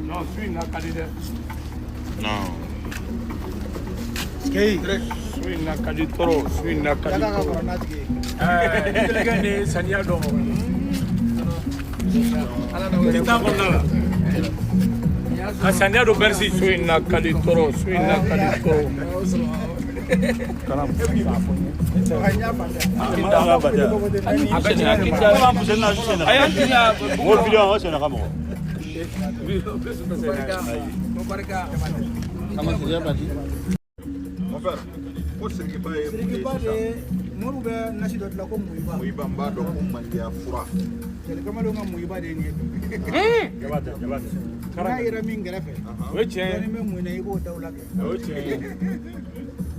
Non, su in na ka di dɛ. Non. Su in na ka di trop, su in na ka di trop. Ɛɛ, n terikɛ ni saniya dɔ ma. Tɛ taa kɔnɔna la. Ka saniya don Bercy. Su in na ka di trop, su in na ka di trop. A bɛ tiɲɛ, a y'an tiɲɛ. Mo video an sɛnɛ ka mɔgɔ. Mon frère, ko Sirikiba ye mun de ye Sirikiba de sisan? ye moriw bɛ nasi dɔ dilan ko muyiba. Muyiba n b'a dɔn ko mandiya fura. Jeli kamalenw ka muyiba de ye nin ye. Jabate, jabate. N'a yera min kɛrɛfɛ, O ye tiɲɛ ye. dɔɔnin bɛ mun na, i b'o dawula kɛ. O ye tiɲɛ ye.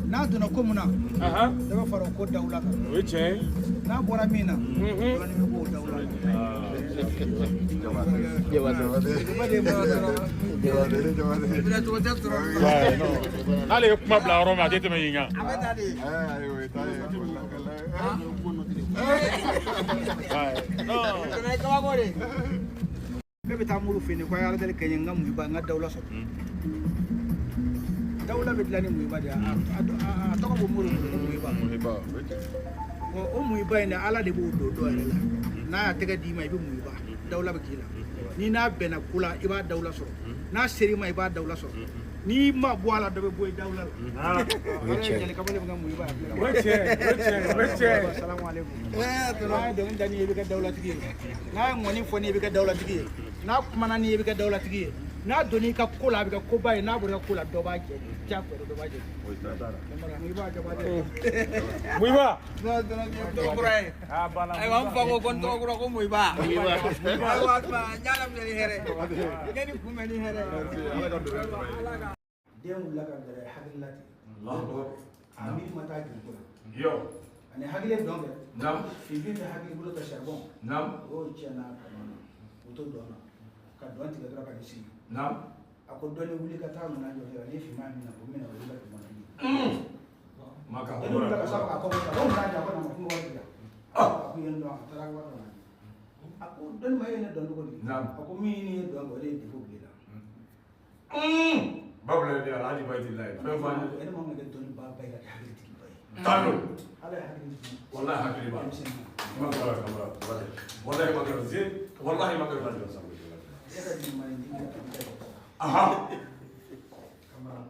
N'a donna ko mun na, Ahan, dɔ bɛ fara o ko dawula kan. o ye tiɲɛ ye. N'a bɔra min na, dɔɔnin bɛ b'o dawula kan. Sirikiba de ye muyiba. N'ale ye kuma bila yɔrɔ min a tɛ tɛmɛ yen kan. Ne bɛ taa muru fɛ yen ko a ye ala deli kɛ n ye, n ka muyiba, n ka dawula sɔrɔ. Dawula bɛ dilan ni muyiba de ye. A tɔgɔ bɔ muru bolo ko muyiba. Bon, o muyiba in de, ala de b'o don dɔw yɛrɛ la. N'a y'a tɛgɛ d'i ma, i bɛ muyiba dawula bɛ k'i la. Ni n'a bɛnna ko la, i b'a dawula sɔrɔ. N'a ser'i ma, i b'a dawula sɔrɔ. N'i ma bɔ a la, dɔ bɛ bɔ i dawula la. O ye tiɲɛ. Jeli kamalen bɛ ka muyiba. O ye tiɲɛ ye, o ye tiɲɛ ye, o ye tiɲɛ ye. Salamu aleykum. N'a ye dɔnkili da n'i ye, i bɛ kɛ dawulatigi ye. N'a ye ŋɔni fɔ n'i ye, i bɛ kɛ dawulatigi ye. N'a kumana n'i ye, i bɛ kɛ dawulatigi ye. N'a donn'i ka ko la, a bɛ kɛ koba ye. N'a bɔra i ka ko la, dɔ b'a jɛ, diyagoya dɔ b'a jɛ. Muyiba Jabate. Muyiba. Ah, banna. Ayiwa, n fa ko ko n tɔgɔ kura ko Muyiba. Ayiwa, tuma n y'a laminɛ ni hɛrɛ ye. N ye nin kunbɛn ni hɛrɛ ye. Den wulila ka gɛrɛ hakili la ten. A miiri ma taa juru ko la. Yo. Ani hakili ye dɔn kɛ. Naam. Finfin bɛ hakili bolo ka saribɔn. Naam. O y'o tiɲɛ n'a kanu na. O to dɔn na. Ka dɔn tigɛ dɔrɔn ka n'i sigi. Naam. A ko dɔnni wuli ka taa munna jɔ ni finman min na, o minɛ o wuli ka finman di. Maka Dɔnni wulila ka s'a ma k'a kɔ bɔ, ko munna jɔ, a ko na ma ko wari di yan. A ko i ye n dɔn, a taara wari dɔ na. A ko dɔnni ma, e ye ne dɔn cogo di? Naam. A ko min ye dɔn kɛ, o de ye defo bila i la. Babula de Alhaji Bayitilayi. Fɛn fɔ an ye. E ne ma kan ka kɛ dɔnni ba ba ye ka kɛ hakilitigi ba ye. Tan don. Ala ye hakili di Wallahi hakili b'a la. denmisɛnnin ma. Ma kɛra kamara. Wallahi ma kɛra ze. Wallahi ma kɛra. E ka ɲuman ye n'i ka kɛ. Aha. Kamara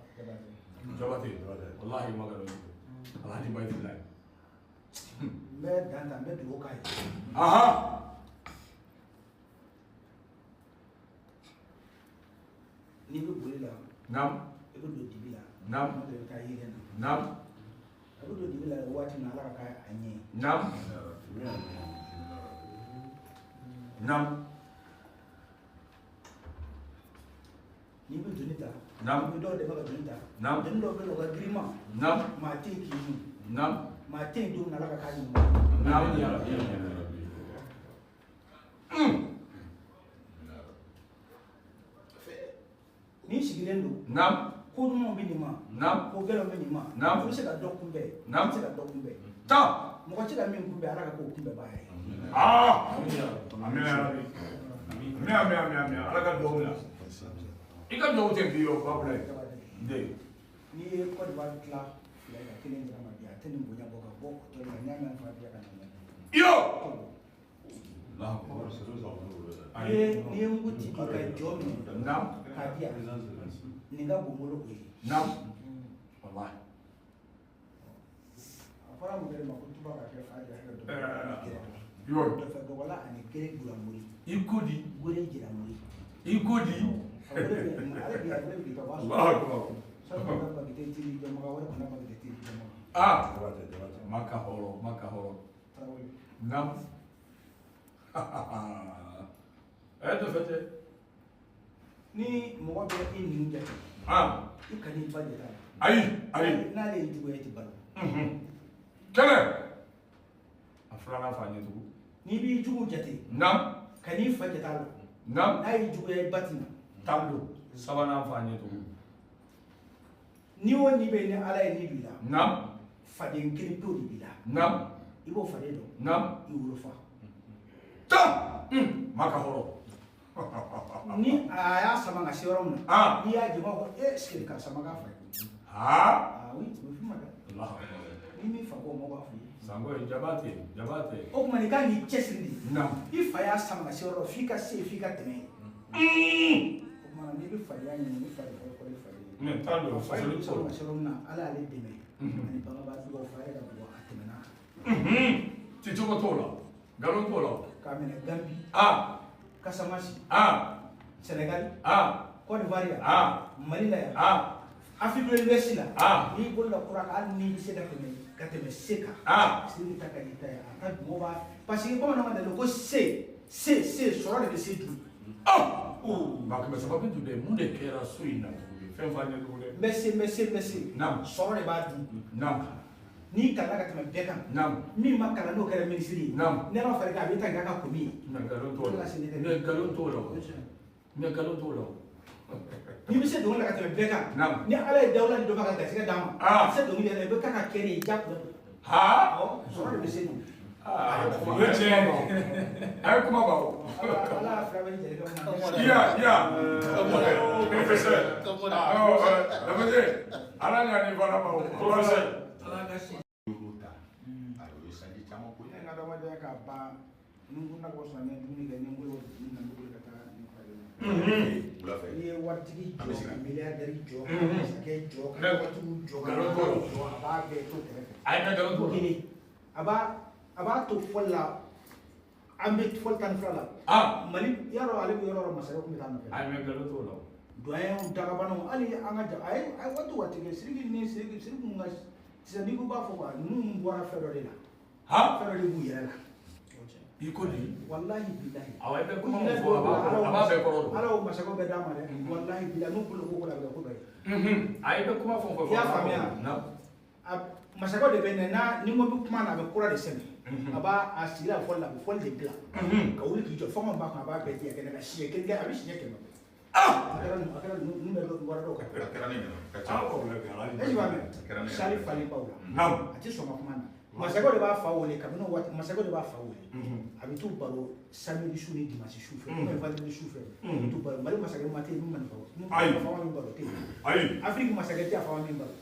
Jabate. Jabate. Wallahi ma kɛra. Alhaji Bayitilayi. N bɛ dan ta, n bɛ dugawu k'a ye. Aha. N'i bɛ boli la, Naam. i bɛ don dibi la. Naam. Tuma dɔ i bɛ taa yelen na. Naam. A bɛ don dibi la waati min na, Ala ka k'a ɲɛ ye. Naam. Naam. N'i bɛ doni ta, Naam. i bɛ dɔw dɛmɛ ka doni ta. Naam. Doni dɔw bɛ yen, o ka girin ma. Naam. Maa tɛ yen k'i mun. Naam. Maa tɛ yen don min na, Ala ka k'a ɲuman ye. Naam. N'i sigilen don, Naam. ko ɲumanw bɛ nin ma, Naam. ko gɛlɛnw bɛ nin ma. Naam. I bɛ se ka dɔ kunbɛn, Naam. i bɛ se ka dɔ kunbɛn. Tan. Mɔgɔ tɛ se ka min kunbɛn, Ala ka k'o kunbɛnbaa ye. Ah. Amina ya Rabbi. Amina, amina, amina, amina. Ala ka duwawu la. I ka duwawu tɛ bi o Babula ye. Jabate. Den. N'i ye Côte d'Ivoire tila fila ye ka kelen jira ma bi, a tɛ nin bonya bɔ ka bɔ o tɔ la. N'i y'a mɛn fa bi ka na mɛn. Yo. N'i ye mugu ci bi ka jɔ minɛ Naam. k'a di yan, nin ka bon n bolo o ye. Naam. Wallahi. A fɔra mɔkɛ de ma ko tuba ka kɛ fa de hakɛ dɔ gɛrɛ. Yo. Dɔfɛ dɔgɔla ani gere guramori. I ko di. Gere jiramori. I ko di. A wele bɛ ale bi a wele bi ka bɔ a sɔrɔ. Allahu akbar. Sɔrɔ ka bagite tiri jɔnbaga wɛrɛ kana bagite tiri jɔnbaga. Ah. Maka hɔrɔn, maka hɔrɔn. Tarawele. Naam. Ɛ tɛ fɛ tɛ. Ni mɔgɔ bɛ i nin jate, Ah. i kan'i ba jate a la. Ayi, ayi. N'ale ye juguya, i tɛ balo. Kɛlɛ. A filanan fa ɲɛ tugun. N'i b'i jugu jate, Naam. kan'i fa jate a la. Naam. N'a y'i juguya, i ba ti na. Tan don. Sabanan fa ɲɛ tugun. Ni o ni bɛ yen, ni Ala ye ni don i la, Naam. faden kelen pewu de b'i la. Naam. I b'o faden dɔn. Naam. I wolofa. Tan. Maa ka hɔrɔn. Ni a y'a sama ka se yɔrɔ min na, n'i y'a jama ko e sigi karisa ma k'a fa ye. Ah oui, o bɛ f'i ma dɛ. Ni min fa ko mɔgɔ b'a f'i ye. Sango ye Jabate, Jabate. O tuma i kan k'i cɛsiri de. Naam. I fa y'a sama ka se yɔrɔ dɔ f'i ka se f'i ka tɛmɛ yen. O tuma n'i bɛ fadenya ɲini ni fa ye fɔlɔ fɔlɔ fa ye. Mais t'a dɔn fa ye sama ka se yɔrɔ min na Ala y'ale dɛmɛ. Ani bangebaa dugawu fa yɛrɛ ka dugawu a tɛmɛna kan. Ci cogo t'o la, nkalon t'o la. K'a minɛ Gambi. Casamance. Sénégal. Côte d'Ivoire yan. Mali la yan. Afrique de l'Ouest la. N'i bolo la kura kan hali n'i bɛ se ka tɛmɛ se kan. Sidiki ta ka di ta ye a ka mɔgɔw b'a parce que bamananw ka dali ko se se se sɔrɔ de bɛ se dun. Maa kɛmɛ saba bi duuru dɛ mun de kɛra so in na tuguni fɛn f'an ye tuguni dɛ. N bɛ se n bɛ se n bɛ se. Naam. Sɔrɔ de b'a dun. Naam. N'i kalanna ka tɛmɛ bɛɛ kan. Naam. Min ma kalan n'o kɛra minisiri ye. Naam. Ni Ala fara i kan a b'i ta k'a ka komi ye. Mais nkalon t'o la. Mais nkalon t'o la. Mais nkalon t'o la. N'i bɛ se dɔnkili la ka tɛmɛ bɛɛ kan. Naam. Ni Ala ye dawula di dɔ ma ka garisɛgɛ d'a ma. A bɛ se dɔnkili yɛrɛ la i bɛ k'a ka kɛnɛ ye diyagoya. Awɔ sɔrɔ de bɛ se dun. O ye tiɲɛ ye. A ye kuma ban o. Ala y'a fila bɛɛ di jelikɛ ma. Iya iya. Professeur. Awɔ Lafase Ala ɲa ni fana ma o. Professeur. Yɔrɔ ta a ye sanji caman ko Ne ka adamadenya ka ban ni n kunna ko sɔrɔ n ye dumuni kɛ ni n bolo dumuni na n bɛ boli ka taa nin falen. Wula fɛ. N'i ye waritigi jɔ ka milliardaire jɔ ka masakɛ jɔ ka tɔgɔtigiw jɔ ka jɔ a b'a bɛɛ to kɛrɛfɛ. A ye ka nkalon t'o la. Kelen a b'a to fɔli la an bɛ fɔli 12 la. Mali yarɔ ale bɛ yɔrɔ o yɔrɔ masakɛ kun bɛ taa nɔfɛ. A ye nkalon t'o la. Doyen dagabanaw hali an ka ja a ye waati kɛ Sidiki ni Sidiki kun ka sisan n'i ko b'a fɔ quoi ninnu bɔra fɛn dɔ de la. Fɛn dɔ de b'u yɛrɛ la. I ko di. Walahi bilahi. Awɔ i bɛ kuma min fɔ a b'a bɛɛ kɔrɔ dɔn. Ala y'o masakɛw bɛɛ d'a ma dɛ. Walahi bilahi n'u bolo ko la a bɛ kɛ ko dɔ ye. A ye bɛ kuma fɛn o fɛn fɔ. I y'a faamuya. Masakɛw de bɛ na ni n ko bɛ kuma na a bɛ kura de sɛmɛ. A b'a a sigi a fɔli la a bɛ fɔli de bila. Ka wuli k'i jɔ fɛn o fɛn b'a kɔnɔ a b'a bɛɛ di a kɛnɛ kan siɲɛ kelen kɛ a bɛ siɲɛ 100 bɔ. A kɛra ninnu bɛɛ bɔra dɔw kan. A kɛra ne ɲɛna. Ka ca. Est-ce que b'a mɛn? Sali falen baw la. Naam. A tɛ sɔn ka kuma na. Masakɛw de b'a fa wele kabini o waati masakɛw de b'a fa wele. A bɛ t'u baro samedi su ni dimanche su fɛ. Ou bien vendredi su fɛ. A bɛ t'u baro Mali masakɛ ma tɛ yen min ma nin fa. Ayi. Fa min baro tɛ yen. Ayi. Afiriki masakɛ tɛ a fa min baro.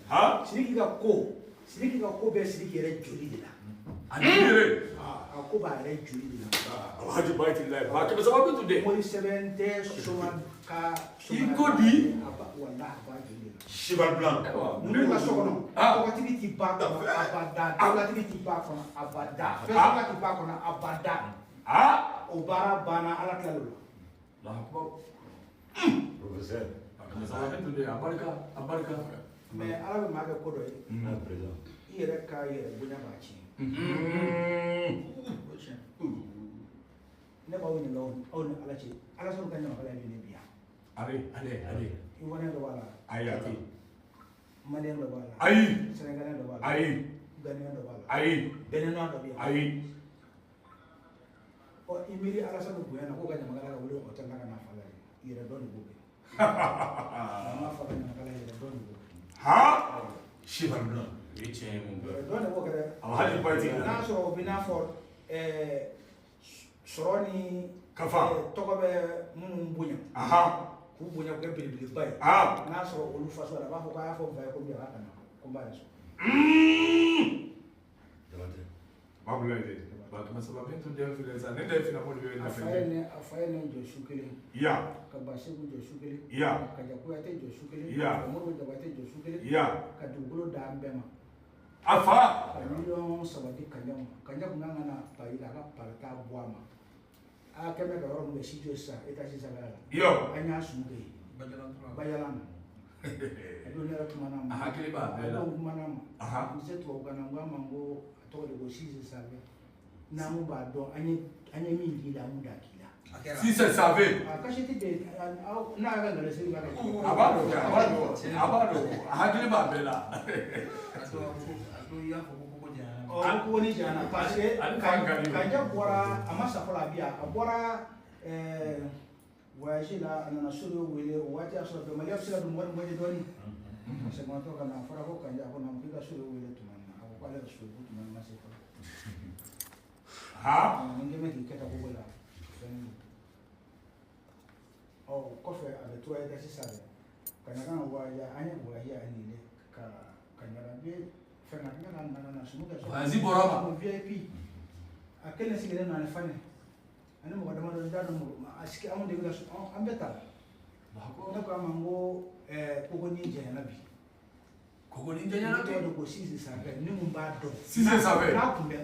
Sidiki ka ko bɛɛ Sidiki yɛrɛ joli de la. A joli yɛrɛ. A ko b'a yɛrɛ joli de la. Alhaji Bayitilayi maa kɛmɛ saba bi duuru dɛ. Mori sɛbɛn tɛ soma ka. I ko di. A ba walahi a b'a joli de la. Cheval blanc. Ninnu ka so kɔnɔ. Tɔgɔtigi ti ba kɔnɔ abada. Dawulatigi ti ba kɔnɔ abada. Fɛnsɔrɔla ti ba kɔnɔ abada. O baara banna Ala tilal'o la. Allahu akbar. Professeur. Maa kɛmɛ saba bi duuru dɛ a barika a barika. Mais Ala bɛ maa kɛ ko dɔ ye. I yɛrɛ ka yɛrɛ bonya b'a tiɲɛ. Ne b'aw ɲininka aw ni Ala cɛ Alasani ka ɲamakala ye min ye bi yan. Ale ale ale. Ivoirien dɔ b'a la. Ayi a tɛ yen. Malien dɔ b'a la. Ayi. Sénégalais dɔ b'a la. Ayi. Ghanéen dɔ b'a la. Ayi. Béninois dɔ bɛ yan. Ayi. Ɔ i miiri Alasani bonya na k'o ka ɲamakala ka wuli hôtel la ka n'a fa la ye yɛrɛ dɔn de b'o kɛ. An b'a fɔ ka ɲamakala yɛrɛ dɔn de b'o kɛ. Cheval blanc. O ye tiɲɛ ye mun bɛɛ. Yɛrɛ dɔn de b'o kɛ dɛ. Alhaji Bayitilayi. N'a sɔrɔ o bɛ n'a fɔ sɔrɔ ni. Kafa. Tɔgɔ bɛ minnu bonya. K'u bonya k'u kɛ belebeleba ye. N'a sɔrɔ olu faso la a b'a fɔ k'a y'a fɔ n fa ye ko bi a ka na ko n b'a yɛrɛ sɔrɔ. Jabate. Babulayi dɛ. Maa kɛmɛ saba bi duuru dɛ filɛ sisan ne de ye finafɔ de ye A fa ye ne jɔ su kelen. Ya. Ka Baseku jɔ su kelen. Ya. Ka Kaja Kuyate jɔ su kelen. Ya. Ka Moribo Jabate jɔ su kelen. Ya. Ka dugukolo d'an bɛɛ ma. A fa. Ka miliyɔn 3 di Kanja ma. Kanja kun kan ka na Paris la a ka Paris ta bɔ a ma. A kɛ bɛ ka yɔrɔ min kɛ studio sisan étage sanfɛla la. Yo. An y'a sun kɛ yen. Bajalan na. A don ne yɛrɛ kumana a ma. A hakili b'a bɛɛ la. A don kumana a ma. N tɛ se tubabukan na n ko a ma n ko a tɔgɔ de ko Sise Save. N'an ko b'a dɔn an ye min k'i la an d'a k'i la. Sise Save. A kaseti de n'a y'a ka nkalon sigi b'a kɛ. A b'a dɔn a b'a dɔn a b'a dɔn a hakili b'a bɛɛ la. A don i y'a fɔ ko koko janyana. Ɔ ko ni janyana parce que Kanja bɔra a ma sa fɔlɔ a bi yan a bɔra voyage la a nana so dɔ wele o waati y'a sɔrɔ bɛnbaliya bɛ se ka don mɔgɔ ni mɔgɔ cɛ dɔɔni. Segintɔ ka na a fɔra ko Kanja ko non k'i ka so dɔ wele tuma min na a ko k'ale ka so ko tuma min ma se fɔlɔ. Ni n kɛmɛ k'i kɛ tan koko la fɛn don. 3 étages sanfɛ ka na kan voyage an ye voyage annulé ka ɲaga bɛ fɛn na ka na sumu kɛ. Voyage bɔra ma. VIP a kelen sigilen don ani fani ani mɔgɔ damadɔ n t'a dɔn mɔgɔ a sigi anw de bɛ ka an bɛɛ ta la. Ne ko a ma n ko koko ni janyana bi. Koko ni janyana bi. Ne tɔgɔ de ko Sise sanfɛ ni mun b'a dɔn. Sise sanfɛ. N'a kun bɛ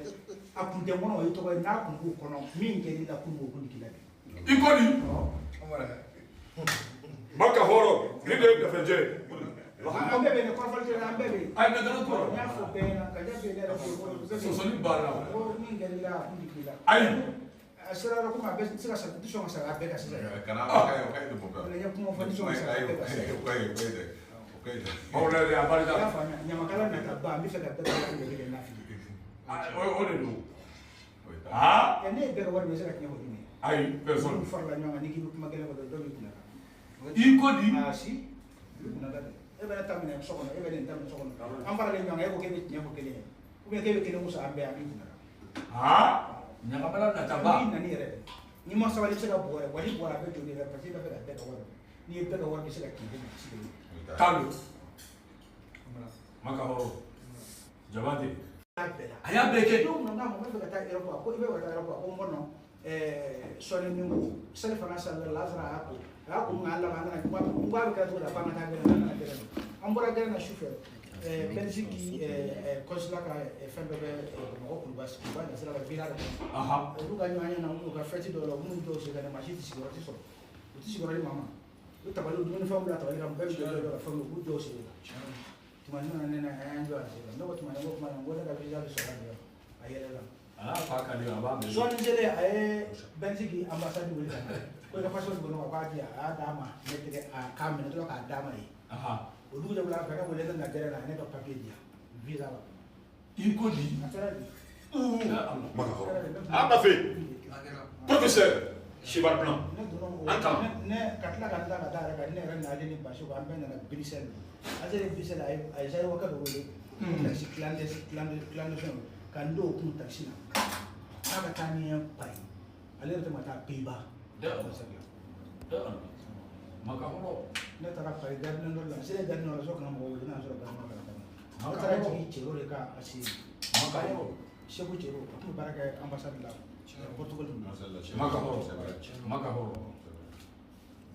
a kun tɛ n kɔnɔ o ye tɔgɔ ye n'a kun b'o kɔnɔ min kɛr'i la kunun o kun k'i la bi. I ko di. Maka hɔrɔn ni de ye dafɛjɛ ye. An bɛɛ bɛ yen kɔrɔfɔli tɛ an bɛɛ bɛ yen. Ayi mɛ nkalon t'o la. N y'a fɔ bɛɛ ɲɛna ka ja bɛ ne yɛrɛ bolo. Sɔsɔli banna. Ko min kɛr'i la a kun k'i la. Ayi. A sera yɔrɔ komi a bɛ se ka sara tɛ sɔn ka sara a bɛɛ kan sisan. Kana o ka ɲi de bɔ. N ye kuma fɔ tɛ sɔn ka sara a bɛɛ kan sisan. O ka ɲi o ka ɲi dɛ. O ka ɲi dɛ. Aw la dɛ a barika. I y'a faamuya ɲamakala nata ba n bɛ fɛ ka bɛɛ ka wari de kɛ n'a fili. O de don. Aa. Ne ye bɛɛ ka wari bɛ se ka tiɲɛ fɔ jumɛn. Ayi personne. N'u farala ɲɔgɔn kan n'i k'i bɛ kuma gɛlɛn fɔ dɔrɔn dɔ b'i kunna kan. I ko di. Ah si i bɛ kunna kan dɛ. E bɛ ne ta minɛ so kɔnɔ e bɛ nin ta minɛ so kɔnɔ an faralen ɲɔgɔn kan e ko k'e bɛ tiɲɛ fɔ kelen ye ou bien k'e bɛ kelen wusa an bɛɛ an b'i kunna kan. Aa ɲamakala nata ba. N'i nana yɛrɛ n'i ma sabali i bɛ se ka bɔ yɛrɛ wa n'i bɔra a bɛ joli yɛrɛ parce que i b'a fɛ ka bɛɛ ka wari n'i ye bɛɛ ka wari i bɛ se ka tiɲɛ fɔ mɔgɔ si kelen. Tan don. Maka hɔrɔn. Jabate. A y'a bɛɛ kɛ. Don min na n'a ma n bɛ fɛ ka taa aéroport ko i bɛ ka taa aéroport ko n ko non sɔɔni ni ko sali fana sali la lasara a y'a ko a y'a ko nka an laban an nana n ko a bɛ kɛ cogo di a ko an ka taa gɛrɛn na an nana gɛrɛn na an bɔra gɛrɛn na su fɛ Belgique consulat ka fɛn dɔ bɛ Bamakɔ Kuluba Kuluba nasira la village kɔnɔ olu ka ɲɔgɔn ɲɛna u ka fête dɔw la u minnu dɔw sigi ka na maa si tɛ sigiyɔrɔ tɛ sɔrɔ u tɛ sigiyɔrɔ di maa ma u tabali dumunifɛnw bila tabali kan bɛɛ bɛ jɔ jɔ la fɛnw u b'u dɔw sigi la tuma nana ne na a y'an jɔ a sen kan ne ko tuma ne ko kuma na n ko ne ka visa bɛ sɔrɔ a yɛlɛla. A fa ka di a b'a mɛn. Sɔɔni selen a ye Belgique ambassade wele ka na ko i ka passeport kɔnɔ a k'a di a y'a d'a ma ne tɛgɛ a k'a minɛ dɔrɔn k'a d'a ma yen. O dugu jɛ wula fɛ ne wele ne na gɛrɛ la a ye ne ka papier di yan visa la. I ko di. A kɛra di. Maka hɔrɔn. A ma fɛ. Professeur Cheval Blanc. Ne donna o An kalan. ne ka tila ka tila ka taa yɛrɛ ka ne yɛrɛ nalen ni basi ko an bɛɛ nana Bruxelles. An selen Bruxelles a ye Zaïrois dɔ wele. Taxi clandestin ka n don o kun taxi la k'a ka taa ni ye Paris ale yɛrɛ tɛ ma taa Pays-Bas. Maka hɔrɔn. Ne taara Paris gare du Nord la n selen gare du Nord la so kana mɔgɔ wele ne nana sɔrɔ gare du Nord la ka taa ne taara jigin Cero de ka a se Maka hɔrɔn. Segu Cero a tun bɛ baara kɛ ambassade la Portugal. Maka hɔrɔn. Maka hɔrɔn.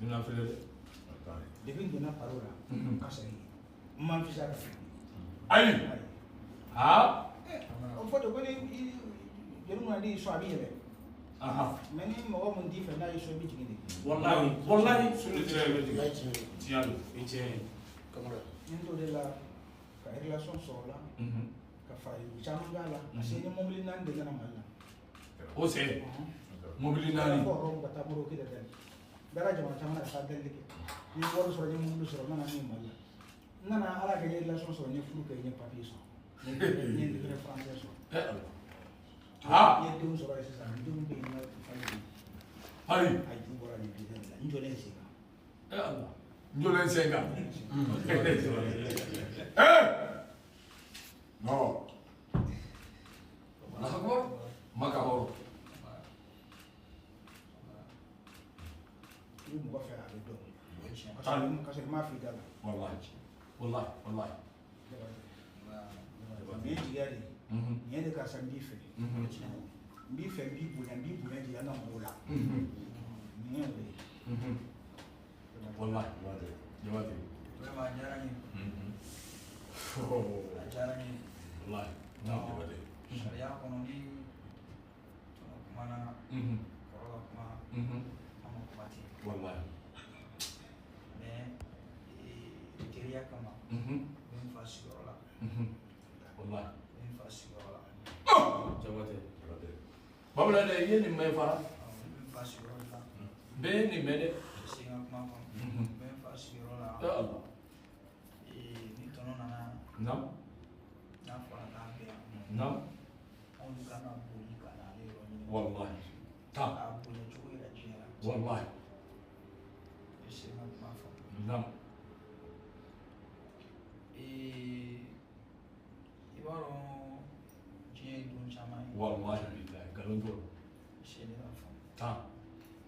Dunan filɛ dɛ. Depuis n donna Paris la ka segin n ma visa ka segin. Ayi. Aa. O fɔ de ko ni jeli mun n'i sɔn a b'i yɛlɛ. Mais ni mɔgɔ mun t'i fɛ n'a y'i sɔn i bɛ jigin de. Walahi walahi sunu tɛ bɛ jigin. Tiɲɛ don. I tiɲɛ ye. Kamara. N t'o de la ka relation sɔrɔ o la ka fara caman b'a la parce que ni mobili 4 de nana Mali la. O sen. Mobili 4. Fɔ Rome ka taa Maroc de dali. N taara jamana caman na ka taa delili kɛ. N ye wari sɔrɔ n ye mobili sɔrɔ n nana n'o ye Mali la. N nana Ala kɛ n ye relation sɔrɔ n ye furu kɛ n ye papier sɔrɔ. N ye livret français sɔrɔ. Ah. N ye denw sɔrɔ yen sisan n denw bɛ yen n ka fali bɛ yen. Fali. A ju bɔra nin visa de la n jɔlen sen kan. N jɔlen sen kan. Non. Allahu akbar. Maka hɔrɔn. I bɛ mɔgɔ fɛ a bɛ dɔn. Ka sɔrɔ i m'a f'i da la. Walahi walahi walahi. Nin ye jigiya de ye. Nin ye de karisa n b'i fɛ. N b'i fɛ n b'i bonya n b'i bonya jigin an ka mɔgɔw la. Nin ye o ye. Walahi. Jabate. Vraiment a diyara n ye. A diyara n ye. Walahi. Non Jabate. Sariya kɔnɔ ni tɔnɔ kumana kɔrɔ ka kuma an ma kuma ten. Walahi. Mais teriya kama n bɛ n fa sigiyɔrɔ la. Walahi. N bɛ n fa sigiyɔrɔ la. Jabate. Babula dɛ i ye nin mɛn fana. N bɛ n fa sigiyɔrɔ la. Bɛɛ ye nin mɛn dɛ. N tɛ se n ka kuma kɔnɔ. N bɛ n fa sigiyɔrɔ la. Allah. Ni tɔnɔ nana. Naam. N'a fɔra k'a bɛ yan. Naam. Anw kan ka boli ka na ale yɔrɔ ɲini. Walahi. Tan. K'a bonya cogo yira diɲɛ la. Walahi. N bɛ se n ka kuma fɔ. Naam. I b'a dɔn diɲɛ ye don caman ye. Walahi bilahi nkalon t'o la. Se ne b'a fɔ. Tan.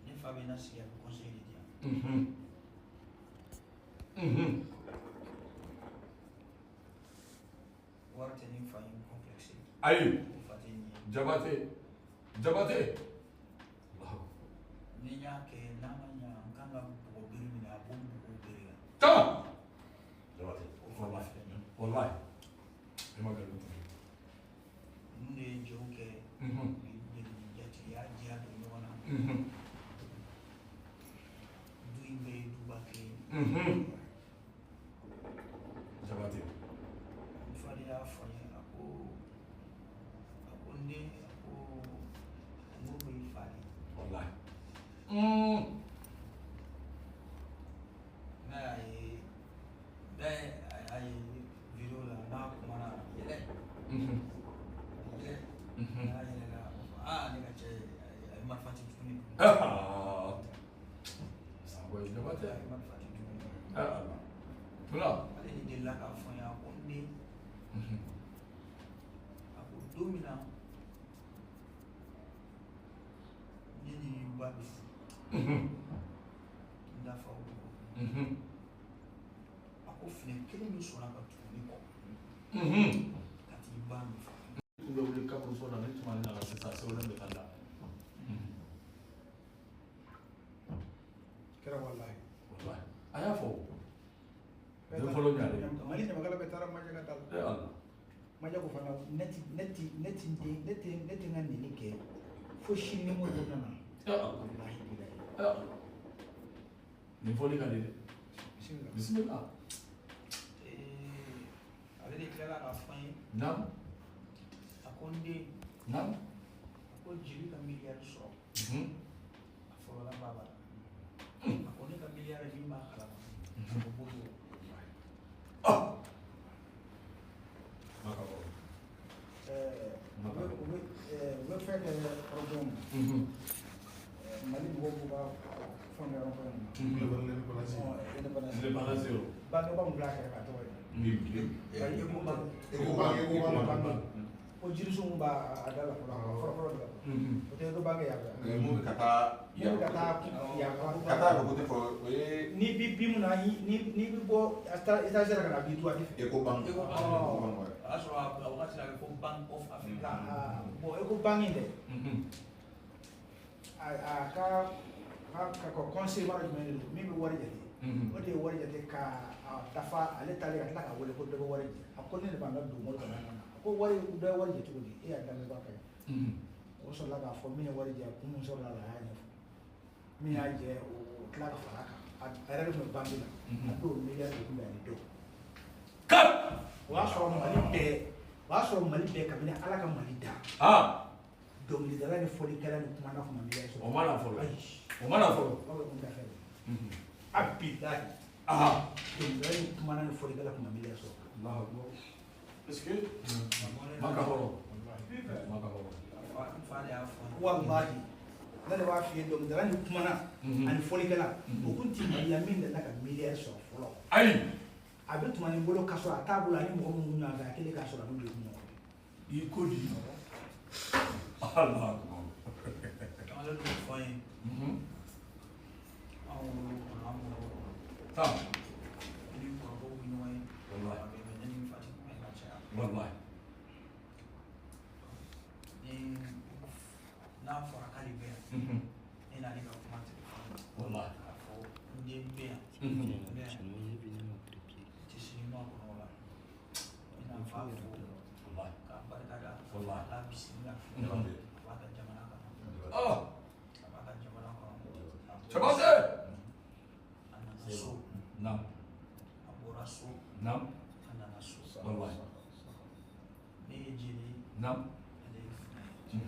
Ne fa bɛ na sigi a bɛ conseil de di yan. Wari tɛ ni fa ye complexe. Ayi. Fa tɛ nin ye. Jabate. Jabate. Ni n y'a kɛ n'a ma ɲa n kan ka bɔgɔ bere minɛ a b'o bɔgɔ bere la. Tan. Jabate. Wallahi. Wallahi. I ma nkalon tigɛ. Ninnu de ye jɛw kɛ. Jatigiya diya don ɲɔgɔn na. Du in bɛɛ ye duba kelen ye. Jabate. N fa de y'a fɔ n ye a ko n den a ko Moribo y'i fa de ye. Wallahi. Ne y'a ye ne y'a ye vidéo la n'a kumana yɛlɛ. Yɛlɛ. N'a yɛlɛla a fɔ aa ne ka cɛ a ye marifa ci tuguni. Sango ye Jabate. A ye marifa ci tuguni. Ala. Tula. Ale de delila k'a fɔ n ye a ko n den. A ko don min na ne ni n ba bɛ furu. N dafa o don. A ko finɛ kelen min sɔnna ka tugu ne kɔ. Ka t'i ba nɔfɛ. Tun bɛ wuli kaburuso la ni tuma nana sisan sɛbɛn bɛ taa da. Kɛra walahi. Walahi. A y'a fɔ. Den fɔlɔ ɲalen. Mali ɲamakala bɛɛ taara Majɛ ka taa la. Eh Ala. Majɛ ko fana ne ti n ka nɛni kɛ fo sini ni Moribo nana. Eh Ala. Walahi bilahi. Eh Ala. Nin fɔli ka di dɛ. Bisimila. Bisimila. Ale de tilala k'a fɔ n ye. Naam. A ko n den. Naam. A ko jeli ka miliyari sɔrɔ. A fɔlɔla ba b'a la. A ko ne ka miliyari min b'a kalama. A ko Moribo. Maka hɔrɔn. U bɛ fɛn kɛ rond-point na. Mali mɔgɔw b'u ka fɛn kɛ rond-point na. Indépendance. Indépendance. Indépendance o. Banque ba min filɛ a kɛrɛfɛ a tɔgɔ ye. Ecobank. Ecobank. Ko jirisun min b'a a da la fɔlɔ fɔlɔ fɔlɔ de la. O tɛ Ecobank ye yan fɛ. Mun bɛ ka taa. Mun bɛ ka taa yan fɛ. Ka taa le côté fɔ o ye. N'i bi bin mun na n'i bi bɔ étagère ka na a b'i droite fɛ. Ecobank. Ecobank. Ecobank ouais. O y'a sɔrɔ a wagati la a bɛ fɔ Bank of Africa. Bon Ecobank in dɛ. A ka conseil baara jumɛn de don min bɛ wari jate. O de ye wari jate ka dafa ale taalen ka tila ka wele ko dɔ bɛ wari jate. A ko ne de b'an ka don mori kɔnɔ yan. A ko wari dɔ ye wari jate cogo di e y'a daminɛ ba ka ɲi. O sɔrɔla k'a fɔ min ye wari jɛ kun min sɔrɔla la a y'a ɲɛfɔ. Min y'a jɛ o tila ka fara a kan. A yɛrɛ de tun bɛ banque la. A don miliyari de tun bɛ ani dɔw. O y'a sɔrɔ Mali bɛɛ o y'a sɔrɔ Mali bɛɛ kabini Ala ka Mali da. Dɔnkilidala ni fɔlikɛla ni kumana kuma miliyari sɔrɔ. O ma na fɔlɔ. O ma na fɔlɔ. O bɛ kun tɛ fɛn ye. A bilahi. Dɔnkilidala ni kumana ni fɔlikɛla kuma miliyari sɔrɔ. Allahu akbar. Est-ce que Maka hɔrɔn. Maka hɔrɔn. N fa de y'a fɔ n ye. Walahi. Ne de b'a f'i ye dɔnkilidala ni kumana ani fɔlikɛla o kun ti Mali la min delila ka miliyari sɔrɔ fɔlɔ. Ayi. A bɛ tuma ni bolo ka sɔrɔ a t'a bolo ani mɔgɔ minnu ɲɔgɔn fɛ a kelen k'a sɔrɔ a n'u de kun ɲɔgɔn fɛ. I ko di. Allahu akbar. Ale de y'o fɔ n ye. Anw wolo kɔnɔ an mɔr'o kɔnɔ. Tan. Ne ni n kɔrɔkɛw bɛ ɲɔgɔn ye. Walahi. A bɛ ne ni n fa ti kuma ye ka caya. Walahi. Ni n'a fɔra k'ale bɛ yan. Ne n'ale ka kuma telefɔni na. Walahi. K'a fɔ n den bɛ yan. N bɛ yan. N tɛ sini ma kɔnɔ o la. N bɛna n fa fo. Walahi. K'a barika da. Walahi. K'a bisimila. A b'a ka jamana kɔnɔ. A b'a ka jamana kɔnɔ. Cɛbase. A nana so. Naam. A bɔra so. Naam. A nana so. Walahi. Ne ye jeli ye. Naam. Ale ye funɛ ye.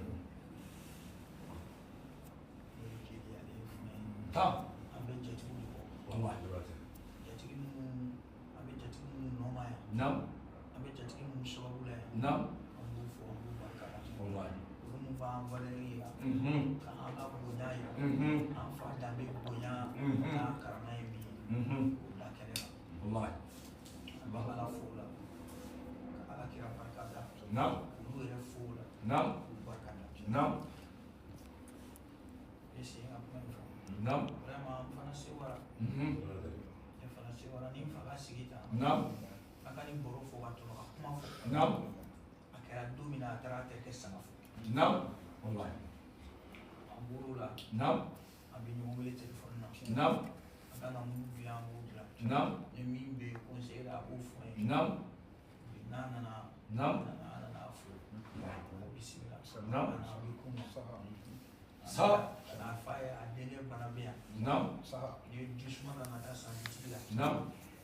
Ne ye jeli ye, ale ye funɛ ye. Tan. An bɛ jatigiw de kɔ. Walahi. Jatigi minnu an bɛ jatigi minnu nɔ ma yan. Naam. An bɛ jatigi minnu sababu la yan. Naam. An b'u fo an b'u barika da. Walahi. Olu minnu b'an valeur yira. K'an ka bonya yira. An fa danbe bonya. N'an karama ye min ye. K'o da kɛnɛ kan. Walahi. An bɛ Ala fo o la. Ka Ala kira barika da. Naam. Olu yɛrɛ fo o la. Naam. K'u barika da. Naam. Ne sen ka kuma in fɔ. Naam. Vraiment n fana sewara. Ne fana Sewara ni n fa ka sigi tan. Naam. A ka nin baro fɔ ka tɔnɔ ka kuma fɔ. Naam. A kɛra don min na a taara a terikɛ Sanga fo. Naam. Wallahi. An bɔr'o la. Naam. An bɛ ɲɔgɔn wele telefɔni na. Naam. A kan ka mun dilan an b'o dilan. Naam. Ni min bɛ conseil la a b'o fɔ n ye. Naam. N'a nana. Naam. A nana a fo. A bisimila. Naam. A nana a bɛ kun. Sa. A n'a fa ye a denkɛ bana bɛ yan. Naam. Ni jisuma kan ka taa san bitigi la. Naam.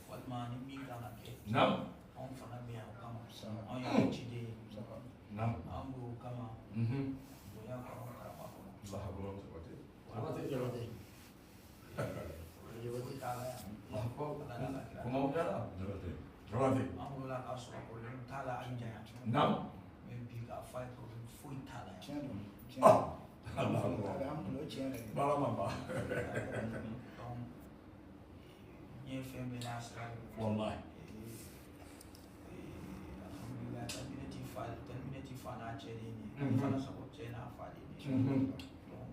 Walima ni min kan ka kɛ. Naam. Anw fana bɛ yan o kama. Anw y'an ciden ye. Naam. An b'o kama. Bonya kɔnɔ karama kɔnɔ. Allahu akbar. Jabate. Foyi t'a la yan. Ala n'a ka kira. Kuma o kɛra. Jabate. An wolola k'a sɔrɔ problème t'a la Abidjan yan. Naam. Mais bi k'a f'a ye problème foyi t'a la yan. Tiɲɛ don. Tiɲɛ don. Allahu akbar. Alhamdulillah, o tiɲɛ yɛrɛ de. Baara ma ban. Donc n ye fɛn bɛɛ n'a sira de don. Wallahi. Alhamdulillah, Tanminɛ ti fa n'a cɛ de ye nin ye. Fana sago cɛ n'a fa de ye nin ye. Donc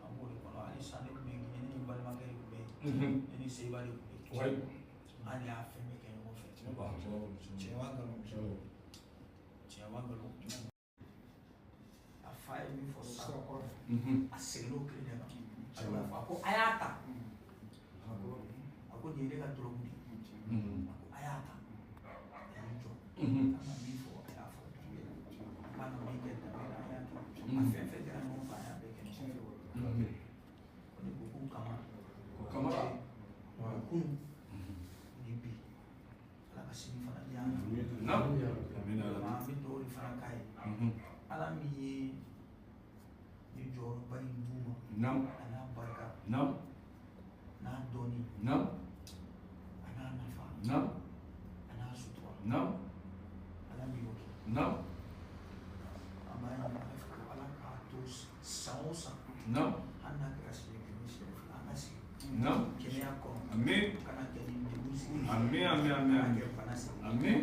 an b'o de kɔnɔ hali sisan ne tun bɛ Guinée ne ni n balimakɛ de tun bɛ yen. Ne ni Seba de tun bɛ yen. An de y'a fɛn bɛɛ kɛ ɲɔgɔn fɛ. Tiɲɛ b'a nkalon. Tiɲɛ b'a nkalon. A fa ye min fɔ sisan a seginn'o kelen de kan. A y'o fɔ a ko a y'a ta. A ko nin ye ne ka dɔrɔgu de ye. A ko a y'a ta. A y'i jɔ. A ma min fɔ a y'a fɔ. A kan ka min kɛ danbe la a y'a kɛ. A fɛn fɛn kɛra ɲɔgɔn fɛ a y'a bɛɛ kɛ ɲɔgɔn fɛ. O de ko k'u kama. Ko Kamara. Kunun ni bi Ala ka sini fana di an ma. Naam. An bɛ dugawu de fana k'a ye. Ala min ye ni jɔyɔrɔba in d'u ma. Naam. A n'a barika. Naam. N'a dɔnni. Naam. A n'a nafa. Naam. A n'a sutura. Naam. Ala min y'o kɛ. Naam. An b'a ɲini Ala fɛ ko Ala k'a to san o san. Naam. Hali n'a kɛra siɲɛ kelen siɲɛ fila an ka sigi. Naam. Kɛnɛya kɔnɔ. Amin. Kana kɛ ni degun sigi. Amin amin amin. Kana kɛ bana sigi. Amin.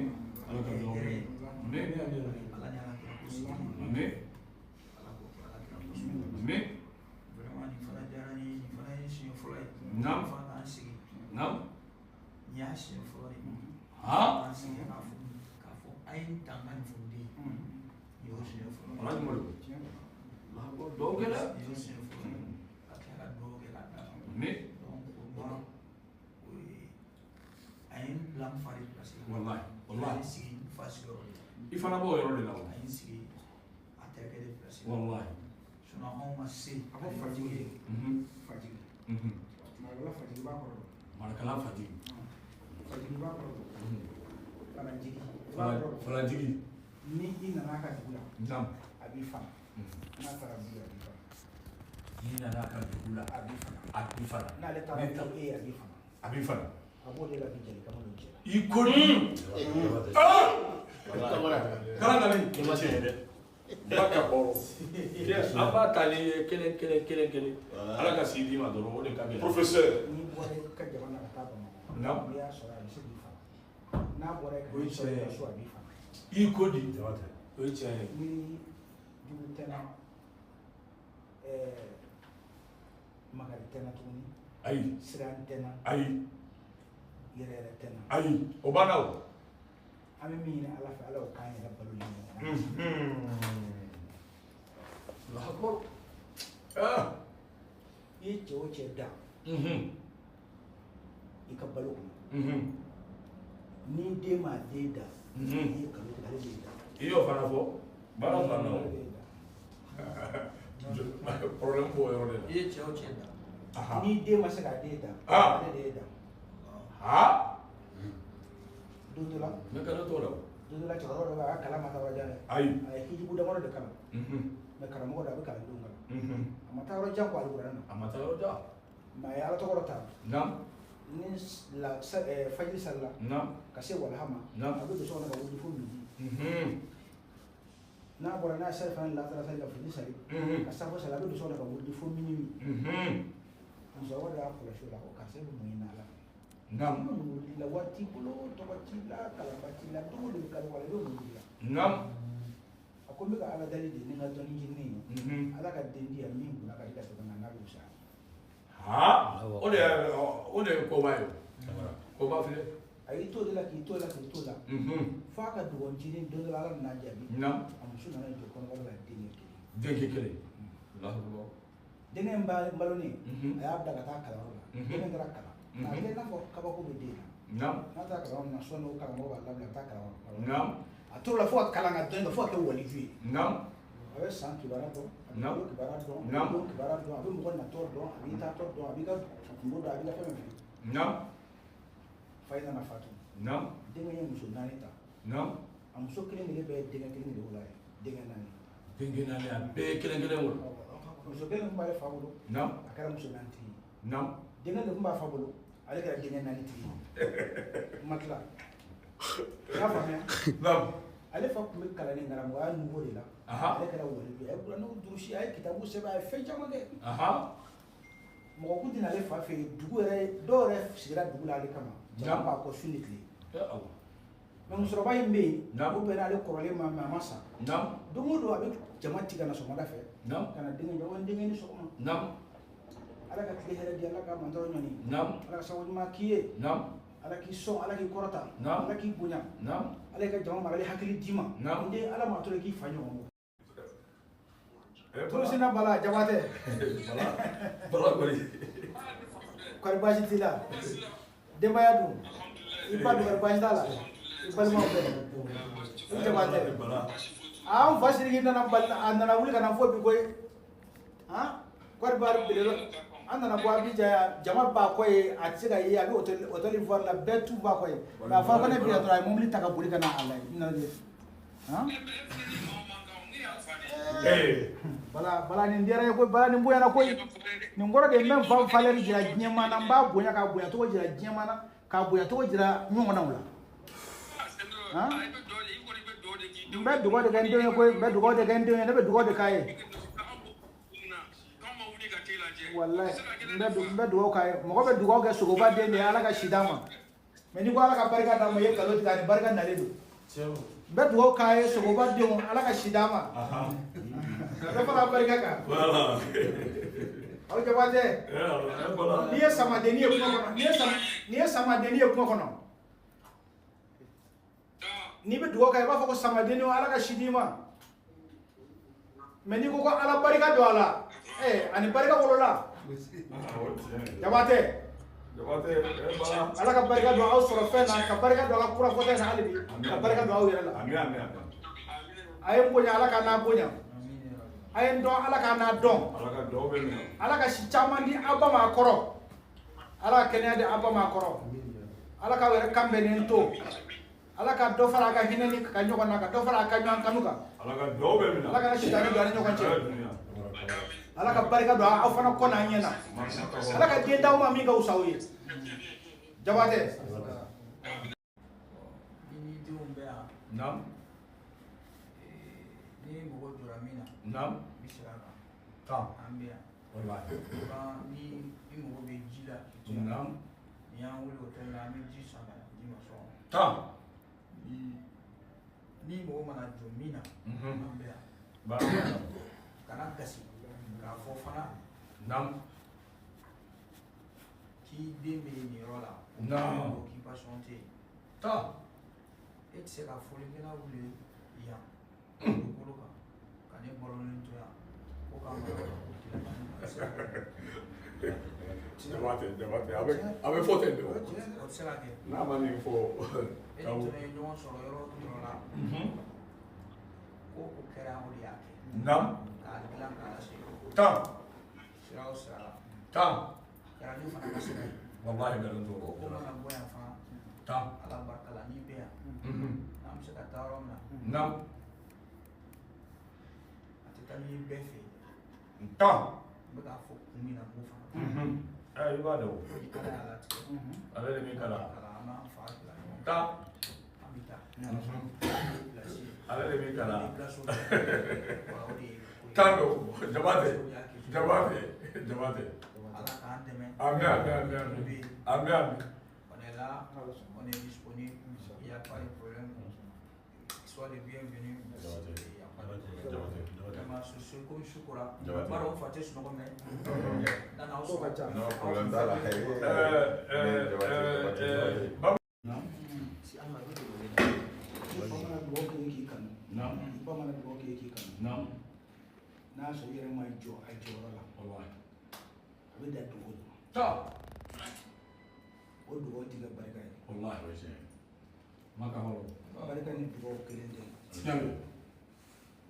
Ala ka dugawu Hɛrɛ ye. Amin. Ala ni Ala kira ko sigi. Amin. Ala k'o kɛ Ala kira ko sigi. Amin. Vraiment nin fana diyara n ye nin fana ye siɲɛ fɔlɔ ye. Naam. Nin fana k'an sigi. Naam. Nin y'a siɲɛ fɔlɔ de ye. Ha? K'an sigi k'a fɔ a ye n ta n ka nin fɔ n den ye. Nin y'o siɲɛ fɔlɔ ye. Alhaji Modibo. Allahu akbar. Dugawu kɛ dɛ. Nin y'o siɲɛ fɔlɔ ye. Ka tila ka dugawu kɛ k'a d'a ma. Amin. Donc pour moi o ye a ye n bila n fa de place la. Wallahi. A ye Wallahi. n sigi n fa sigiyɔrɔ de la. I fana b'o yɔrɔ de la o. A ye n sigi a terikɛ de place la. Wallahi. Sinon anw ma se. A ko fajigi. Fajigi. Marakala fajigi b'a kɔrɔ dɔn. Marakala fajigi. Fajigi b'a kɔrɔ dɔn. Falajigi. I b'a kɔrɔ dɔn. Falajigi. Ni i nana a ka dugu la. Naam. A b'i fana. N'a taara dugu la a b'i fana. N'i nana a ka dugu la. A b'i fana. A b'i fana. N'ale taara dugu e ye a b'i fana. A b'i fana. A b'o de la bi jeli kama don cɛ la. I ko di. Kalan nali. Ba ka bɔrɔ. An b'a ta ni kelen kelen kelen kelen. Ala ka si d'i ma dɔrɔn o de ka gɛlɛn. Professeur. N'i bɔra i ka jamana ka taa Bamakɔ. Naam. N'i y'a sɔrɔ a bɛ se k'i fana. N'a bɔra yen ka O ye n'i sɔrɔ i tiɲɛ ka ye. so a b'i fana. I ko di. O ye tiɲɛ ye. Ni jugu tɛ na makari tɛ na tuguni. Ayi. Siran tɛ na. Ayi. Yɛrɛ yɛrɛ tɛ na. Ayi. O banna o. An bɛ min ɲini Ala fɛ Ala y'o k'an yɛrɛ balo ɲɔgɔn na. Allahu akbar. Ah. I ye cɛ o cɛ da i ka balo kɔnɔ. N'i den m'a den da. I ye nkalon tigɛ ale de y'i da. I y'o fana fɔ. Baara banna o. Ale de y'i da. Problème b'o yɔrɔ de la. I ye cɛ o cɛ da. N'i den ma se k'a den da. Ale de y'i da. Ha. Don dɔ la. Ne kana t'o la o. Don dɔ la cɛkɔrɔba dɔ bɛ yen a ka kalan ma taa yɔrɔ jan dɛ. Ayi. A ye hijibu damadɔ de kalan. Mais karamɔgɔ dɔ a bɛ kalandenw kalan. A ma taa yɔrɔ jan kɔ alikuranɛ na. A ma taa yɔrɔ jan. Mais a ye Ala tɔgɔ dɔ ta. Naam. Ni la fajiri salila. Naam. Ka se walaha ma. Naam. A bɛ don so kɔnɔ ka wuli fo midi. N'a bɔra n'a ye sali fana lasara sali ka fini sali. Ka safo sali a bɛ don so kɔnɔ ka wuli fo minuit. Musokɔrɔba dɔ y'a kɔlɔsi o la ko karisa e bɛ mun ɲini Ala fɛ. Naam. I bɛ mun wuli la wari t'i bolo tɔgɔ t'i la kalanba t'i la don o don i bɛ kalo wala i bɛ mun wuli la. Naam. A ko n bɛ ka Ala dali de ni n ka dɔnni ɲinini ye. Ala ka den di yan min kunna ka di ka tɛmɛ n kan n'a bɛ fisaya. Ha. O de ye koba ye o. Ko ba filɛ. A y'i t'o de la k'i t'o la k'i t'o la f'a ka dugawu ncinin don dɔ la, Ala nana jaabi. A muso nana jɔ kɔnɔbara la, denkɛ kelen. Denkɛ kelen. Allahu akbar. Denkɛ in balolen, a y'a bila ka taa kalanyɔrɔ la. Denkɛ taara kalan a kɛ i n'a fɔ kabako bɛ den na. N'a taara kalanyɔrɔ na, sɔnni o karamɔgɔ b'a labila ka taa kalanyɔrɔ. A tor'o la fo ka kalan ka dɔnni kɛ fo ka kɛ waliju ye. A bɛ san kibaruya dɔn, a bɛ kalo kibaruya dɔn, a bɛ don kibaruya dɔn, a bɛ mɔgɔ natɔ dɔn, a b'i taatɔ dɔn, a b'i ka kungo dɔn, a b'i ka fɛn bɛɛ fɛ. Fa in nana fatu. Denkɛ ye muso naani ta. A muso kelen kelen bɛɛ ye denkɛ kelen de wolo a ye, denkɛ naani. Denkɛ naani, a bɛɛ ye kelen kelen wolo. Muso kelen tun b'ale fa bolo. A kɛra muso naani tigi ye. Denkɛ de tun b'a fa bolo, ale kɛra denkɛ naani tigi ye. N ma tila, i y'a faamuya? Ale fa tun bɛ kalan ni karamɔgɔya niveau de la. Ale kɛra waliju ye, a ye kuranɛw durusi, a ye kitabu sɛbɛn, a ye fɛn caman kɛ. Mɔgɔ kun tɛna ale fa fɛ yen, dugu yɛrɛ dɔw yɛrɛ sigira dugu la ale kama, jama b'a kɔ su ni tile. Mɛ musokɔrɔba in bɛ yen, o bɛnna ale kɔrɔlen ma, mɛ a ma sa. Don o don a bɛ jama ci ka na sɔgɔmada fɛ ka na denkɛ jɔ, n denkɛ ni sɔgɔma. Ala ka tile hɛrɛ di, Ala ka mantɔrɔ ɲɔni. Ala ka sababu ɲuman k'i ye. Ala k'i sɔn, Ala k'i kɔrɔta. Ala k'i bonya. Ala k'i ka jama marali hakili d'i ma. N den, Ala m'a to k'i fa ɲɔgɔn kɔ. Turusina Bala Jabatɛ. Bala kɔni. Kɔri baasi t'i la? Denbaya dun? I ba dun, kɔri baasi t'a la? I balimaw bɛɛ? I Jabatɛ. An fa Sidiki nana bali, a nana wuli ka na fɔ bi koyi. Han? Kɔri bari belebele. An nana bɔ Abidjan yan, jama b'a kɔ ye, a tɛ se ka ye, a bɛ hôtel Ivoire la, bɛɛ tu b'a kɔ ye. Nka a fɔra ko ne bi yan dɔrɔn, a ye mobili ta ka boli ka na a lajɛ. N nana de. Han? Bala, Bala, nin diyara n ye koyi. Bala, nin bonyana koyi. Nin kɔrɔ de ye n bɛ n fa valeur jira diɲɛmaa na, n b'a bonya k'a bonya cogo jira diɲɛmaa na, k'a bonya cogo jira ɲɔgɔnnaw la. Han? N bɛ dugawu de kɛ n denw ye koyi, n bɛ dugawu de kɛ n denw ye, ne bɛ dugawu de k'a ye. Walayi, n bɛ dugawu k'a ye. Mɔgɔ bɛ dugawu kɛ sogoba den de ye, Ala ka si d'a ma. Mɛ n'i ko Ala ka barika d'a ma, i ye nkalon tigɛ, a ni barika nalen don. N bɛ dugawu k'a ye, sogoba denw, Ala ka si d'a ma. Dɔ fara barika kan. Aw Jabatɛ. N'i ye samadenni ye kungo kɔnɔ, n'i ye samadenni ye kungo kɔnɔ, n'i bɛ dugawu kɛ, i b'a fɔ ko samadenni, Ala ka si d'i ma. Mɛ n'i ko ko Ala barika don a la, ani barika wolola. Jabatɛ. Ala ka barika don aw sɔrɔ fɛn na, ka barika don aw ka kura fɔta in na hali bi, ka barika don aw yɛrɛ la. A ye n bonya, Ala ka n'a bonya. A ye n dɔn, Ala ka n'a dɔn. Ala ka si caman di aw ba ma a kɔrɔ. Ala ka kɛnɛya di aw ba ma a kɔrɔ. Ala k'aw yɛrɛ kan bɛnnen to. Ala ka dɔ fara a ka hinɛ ni ka ɲɔgɔn na, ka dɔ fara a ka ɲɔgɔn kanu kan. Ala kana sitanɛ don a ni ɲɔgɔn cɛ. Ala ka barika don aw fana kɔ n'a ɲɛ na. Ala ka den d'aw ma min ka wusa aw ye. Jabatɛ. Ni ni denw bɛ yan. Ni mɔgɔ jɔra min na. I bɛ segin a kan. An bɛ yan. Ni i mago bɛ ji la. Ni y'an wele hôtel la, an bɛ ji san ka na d'i ma so kɔnɔ. Ni mɔgɔ mana jɔ min na, an bɛ yan. Kana gasi k'a fɔ fana. K'i den bɛ nin yɔrɔ la. Occupation tɛ yen. E tɛ se ka fɔlikɛla wuli yan dugukolo kan ka ne balolen to yan ko ka mara ko tilemani a tɛ se ka kɛ. Jabatɛ, a bɛ fɔ ten de o. O tɛ se ka kɛ. N'a ma nin fɔ. E ni tun ye ɲɔgɔn sɔrɔ yɔrɔ o yɔrɔ la. Ko o kɛra, o de y'a kɛ. K'a dilan k'a lase. Sira o sira la. A kɛra ne fana ka sira ye. Walahi nkalon t'o O ko mana bɔ yan fana. Ala barika la, n'i bɛ yan. N'an bɛ se ka taa yɔrɔ min na. A tɛ taa ni bɛɛ fɛ yen. N bɛ k'a fɔ kun min na, n b'o fana. I b'a dɔn o. Ni Ala y'a latigɛ. Ale de b'i kalan. An b'an fa bila ɲɔgɔn. An bɛ taa. Ale de b'i kalan. O de ye. Tan don, Jabatɛ. Jabatɛ, Jabatɛ. Ala k'an dɛmɛ. Amin, amin, amin, amin. Amin, amin. On est là, on est disponible, il n'y a pas de problème. Sois les bienvenus. Il n'y a pas de problème. Vraiment, sur ce, comme Choukora, baro fa tɛ sunɔgɔ mɛ. Nana aw ko ka ca. Non, problème t'a la. I fa mana dugawu kɛ k'i kanu. Naam. I ba mana dugawu kɛ k'i kanu. Naam. N'a y'a sɔrɔ i yɛrɛ ma jɔ a jɔyɔrɔ la. Wallahi. A bɛ dan dugawu de ma. Ta. O dugawu ti kɛ barika ye. Wallahi. Maka hɔrɔn. Barika ni dugawu kelen tɛ. Tiɲɛ don.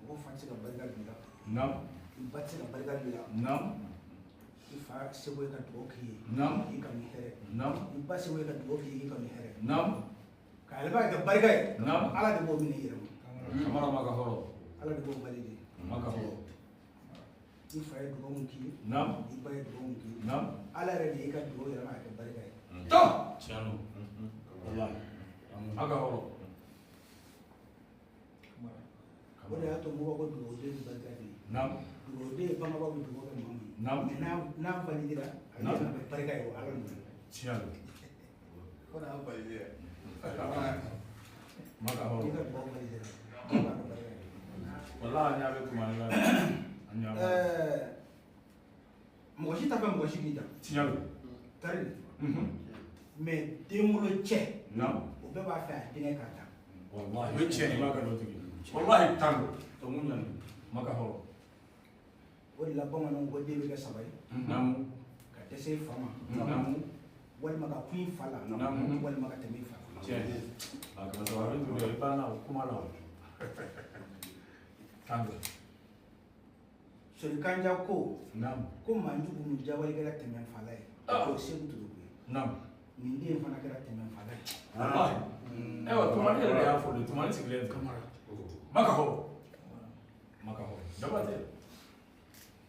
Mɔgɔ fa tɛ se ka barika don i la. Naam. I ba tɛ se ka barika don i la. Naam. I fa seko ye ka dugawu k'i ye. Naam. K'i kanu hɛrɛ. Naam. I ba seko ye ka dugawu k'i ye k'i kanu hɛrɛ. Naam. Ka yɛlɛma ka kɛ barika ye. Naam. Ala de b'o minɛ i yɛrɛ ma. Kamara maka hɔrɔn. Ala de b'o valide. Maka hɔrɔn. I fa ye dugawu mun k'i ye. Naam. I ba ye dugawu mun k'i ye. Naam. Ala yɛrɛ de y'i ka dugawu yɛlɛma ka kɛ barika ye. Ta. Tiɲɛ don. Wallahi. Maka hɔrɔn. O de y'a to mɔgɔw ko dugawuden ni barika de ye. Naam. Dugawuden ye bangebaaw bɛ dugawu kɛ maa min ye. Naam. Mais n'a validera a bɛ yɛlɛma ka kɛ barika ye o Ala nɔ. Tiɲɛ don. Ko n'a validera. Maka N'i hɔrɔn. ka dugawu validera a b'a kɛ barika ye. Wallahi an ɲa bɛ kuma la. An ɲa bɛ. Mɔgɔ si t'a fɛ mɔgɔ si k'i dan. Tiɲɛ don. Tari. Mais denwolo cɛ. Naam. O bɛɛ b'a fɛ a denkɛ k'a ta. Wallahi. O ye tiɲɛ ye. I b'a kɛ dɔ tigi. Wallahi tan don. To mun ɲani. Maka hɔrɔn. O de la bamananw ko den bɛ kɛ saba ye. Naam. Ka dɛsɛ i fa ma. Naam. Walima ka kun i fa la. Naam. Walima ka tɛmɛ i fa la. Tiɲɛ. A kɛmɛ saba bi duuru i banna o kuma la o. Tan don. Solikanja ko. Naam. Ko Manjugu mun jawale kɛra tɛmɛ fala ye. O ye Segu Ture ye. Naam. Nin den fana kɛra tɛmɛ fala ye. Wallahi. Ayiwa Tumani yɛrɛ de y'a fɔ de Tumani sigilen filɛ. Maka hɔrɔn. Maka hɔrɔn. Jabate.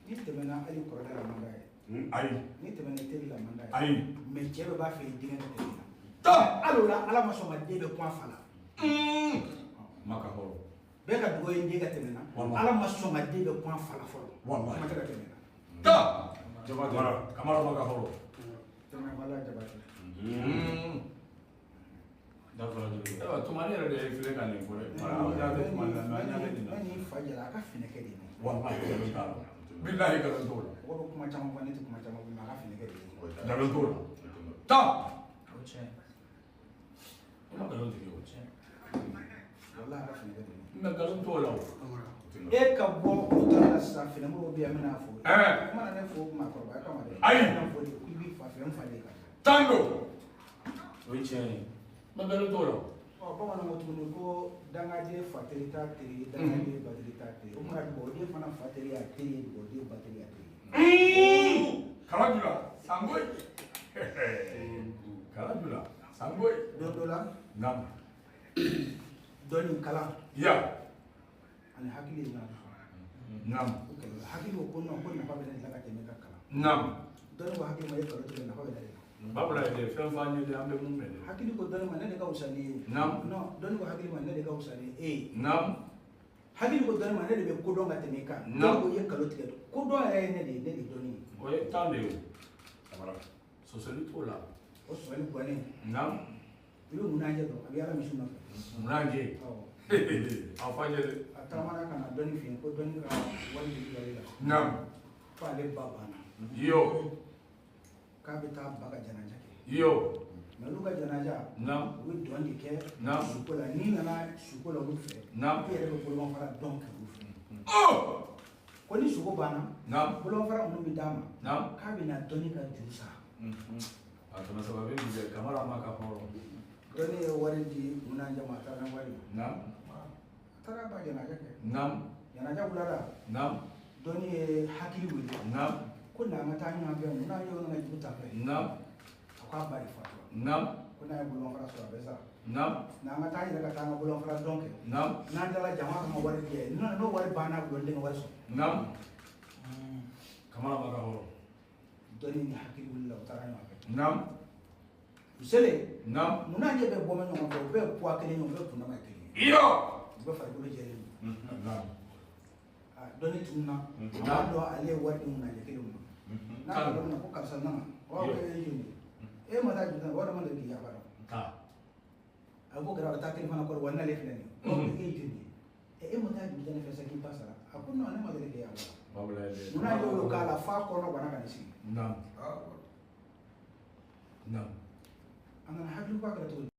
N'i tɛmɛna hali kɔrɔkɛ la man d'a ye. Ayi. N'i tɛmɛna i teri la man d'a ye. Ayi. Mais cɛ bɛɛ b'a fɛ i denkɛ ka tɛmɛ i la. Ta. Hali o la Ala ma sɔn ka den bɛ kun a fa la. Maka hɔrɔn. Bɛɛ ka dugawu ye den ka tɛmɛ na. Wallahi. Ala ma sɔn ka den bɛ kun a fa la fɔlɔ. Wallahi. Kuma tɛ ka tɛmɛ na. Ta. Jabate. Kamara maka hɔrɔn. Tɛmɛ fala Jabate. Ayiwa Tumani yɛrɛ de ye filɛ ka nin fɔ dɛ. An y'a bɛ Tumani la mais an y'a bɛ nin na. Ne ni fa jɛra a ka finɛkɛ de ye. Wallahi nkalon t'a la. Bilahi nkalon t'o la. Mɔgɔ bɛ kuma caman fɔ ne tɛ kuma caman fɔ mais a ka finɛkɛ de ye. Nkalon t'o la. Ta. O tiɲɛ. I ma nkalon tigɛ o. Wallahi a ka finɛkɛ de ye. Mais nkalon t'o la o. E ka bɔ o tɔrɔ la sisan finɛmɔgɔw bɛ yan n bɛna fɔ. Ɛɛ. I mana ne fo maakɔrɔbaya kama dɛ. Ayi. N bɛna fɔ de k'i b'i fa fɛ n fa de ye ka taa. Tan don. O ye tiɲɛ ye. Mais nkalon t'o la. Ɔ bamananw ko tuguni ko dangaden fa teri t'a teri ye dangaden ba teri t'a teri ye. O kumana dugawuden fana fa teri y'a teri ye dugawuden ba teri y'a teri ye. Kala jula sangoyi. Kala jula sangoyi. Don dɔ la. Naam. Dɔnni kalan. Ya. Ani hakili ye ɲɔgɔn fɔ. Naam. O kɛlɛ la hakili ko ko non ko nafa bɛ ne de la ka tɛmɛ e ka kalan. Naam. Dɔnni ko hakili ma e nkalon tigɛ nafa bɛ ne de la. Babula ye fɛn fɔ an ye de an bɛ mun mɛn dɛ. Hakili ko dɔnni ma ne de ka fisa n'i ye. Naam. Non dɔnni ko hakili ma ne de ka fisa ni e ye. Naam. Hakili ko dɔnni ma ne de bɛ kodɔn ka tɛmɛ e kan. Naam. Dɔnni ko i ye nkalon tigɛ kodɔn yɛrɛ ye ne de ye ne de ye dɔnni ye. O ye tan de ye o. Sɔsɔli t'o la. O sɔsɔli guwanen. Naam. I bɛ munajɛ dɔn a bɛ yaala misiw nɔfɛ. Munajɛ. Awɔ. A fɔ an ye dɛ. A taamana ka na dɔnni fɛ yen ko dɔnni ka wari de bɛ ale la. Naam. Ko ale ba banna. Yo. K'a bɛ taa ba ka janaja kɛ. Yo. Mais olu ka janaja. Naam. U bɛ dɔn de kɛ. Naam. Suko la n'i nana suko la olu fɛ. Naam. I yɛrɛ bɛ bolomafara dɔn kɛ olu fɛ. Oh. Ko ni suko banna. Naam. Bolomafara minnu bɛ d'a ma. Naam. K'a bɛ na dɔnni ka juru sara. A kɛmɛ saba bɛ min kɛ Kamara ma ka hɔrɔn. Dɔnni ye wari di munajɛ ma a taara ni wari ye. Naam. A taara ba janaja kɛ. Naam. Janaja wulada. Naam. Dɔnni ye hakili wele. Naam. Ko n'an ka taa ɲɔgɔn fɛ mun n'an ye ka juru ta fɛ. Naam. A ko a ba de fatura. Naam. Ko n'a ye bolomafara sɔrɔ a bɛ sara. Naam. N'an ka taa an yɛrɛ ka taa an ka bolomafara dɔn kɛ. Naam. N'an taara jama ka wari di yan n'o wari banna bolo n den ka wari sɔrɔ. Naam. Kamara ma ka hɔrɔn. Dɔnni ni hakili wulila u taara ɲɔgɔn fɛ. Naam. U selen. Naam. Mun n'an ɲɛ bɛ bɔ ɲɔgɔn fɛ u bɛɛ ye poids kelen ye u bɛɛ kundama ye kelen ye. Iyo. U bɛɛ farikolo jɛlen don. Naam. Dɔnni tununna. A b'a dɔn ale ye wari di munajɛ kelen ma. N'a ko dɔ ma ko karisa nana. O b'a fɔ e ye joli ye. E ma taa juru ta wari ma deli k'i yafa dɔn. A ko kɛra a bɛ taa kelen fana kɔrɔ wa n'ale filɛ nin ye. O b'a fɔ e ye joli ye. E ma taa juru ta ne fɛ sa k'i ba sara. A ko non ne ma deli k'i yafa dɔn. Munna y'o k'a la f'a kɔnɔ banna ka n'i sigi. Naam. Naam. A nana hakiliba kɛra cogo di?